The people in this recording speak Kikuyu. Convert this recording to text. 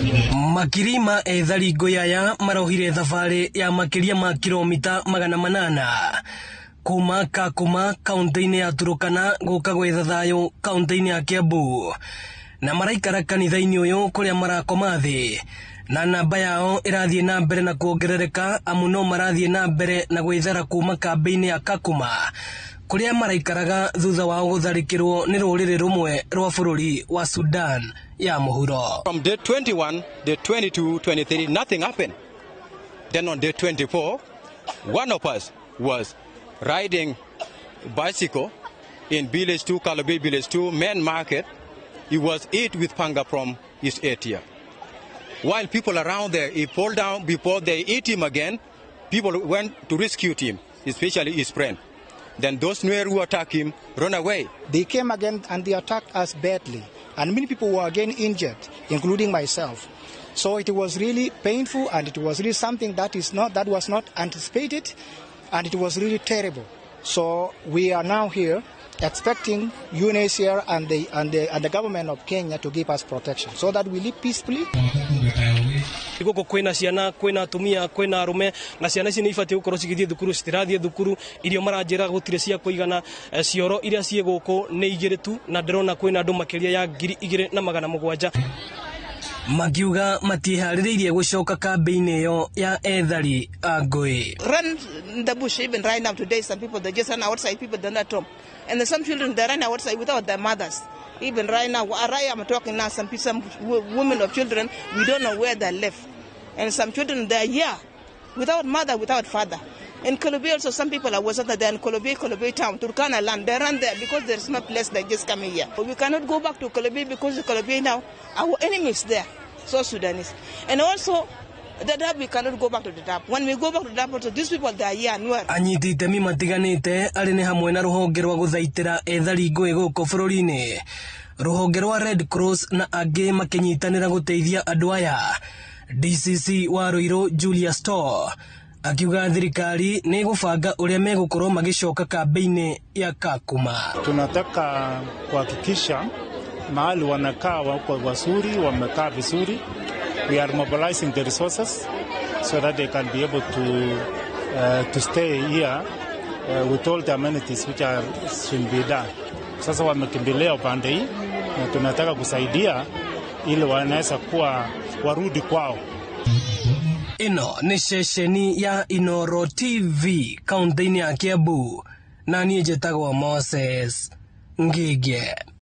Makiri ma ethari ngũĩ aya marohire thabarĩ ya makĩria ma kilomita 800 kuma Kakuma kaunti-inĩ ya Turukana gũka gwetha thayũ kaunti-inĩ ya Kiambu, na maraikara kanitha-inĩ ũyũ kũrĩa marakoma thĩ, na namba yao ĩrathiĩ na mbere na kuongerereka amu no marathiĩ na mbere na gwĩthara kuma kambĩ-inĩ ya Kakuma kũrĩa maraikaraga thutha wao gũtharĩkĩrwo nĩ rũrĩrĩ rũmwe rwa bũrũri wa Sudan ya mũhuro. From day 21, day 22, 23, nothing happened. Then on day 24, one of us was riding bicycle in village 2, Kalobeyei village 2, main market. He was hit with panga from his area. While people around there, he fall down before they hit him again. People went to rescue him, especially his friend. Then those Nuer who attacked him run away. They came again and they attacked us badly. And many people were again injured, including myself. So it was really painful, and it was really something that was not anticipated, and it was really terrible. So we are now here expecting UNHCR and the government of Kenya to give us protection so that we live peacefully. Gũkũ kwĩna ciana, kwĩna atumia, kwĩna arũme, na ciana ici nĩ ibatiĩ gũkorwo cigĩthiĩ thukuru, citirathiĩ thukuru. Irio maranjĩra gũtirĩ cia kũigana. Cioro iria ciĩ gũkũ nĩ igĩrĩ tu, na ndĩrona kwĩna andũ makĩria ya 2700. Makiuga matiĩharĩrĩirie gũcoka kambĩ-inĩ ĩyo ya ethari a ngũĩ. Run in the bush. Even right now today, some people, they just run outside, people don't at home. And there's some children, they run outside without their mothers. Even right now, right I'm talking now, some women of children, we don't know where they live. And some children, they're here without mother, without father. In Kalobeyei also, some people are was there in Kalobeyei, Kalobeyei town, Turkana land. They run there because there's no place, they just come here. But we cannot go back to Kalobeyei because Kalobeyei now, our enemies there, so Sudanese. And also, Dadaab, we cannot go back to Dadaab. When we go back to Dadaab, also, these people, they are here and where. Anyiti itemi matiganĩte arĩ nĩ hamwe na rũhonge rwa gũthaitĩra ethari ngũĩ gũkũ bũrũri-inĩ, rũhonge rwa Red Cross na angĩ makĩnyitanĩra gũteithia andũ aya. DCC wa Ruiru Julius Tor akiuga thirikari nĩ ĩgũbanga ũrĩa megũkorwo magĩcoka kambĩ-inĩ ya Kakuma. Tunataka kuhakikisha mahali wanakaa wako wazuri, wamekaa vizuri. We are mobilizing the resources so that they can be able to stay here with all the amenities which are should be done. Sasa wamekimbilia upande hii na tunataka kusaidia ili wanaweza kuwa warudi kwao. Ĩno nĩ ceceni ya Inoro TV kaunti-inĩ ya Kiambu, na niĩ njĩtagwo Moses Ngige.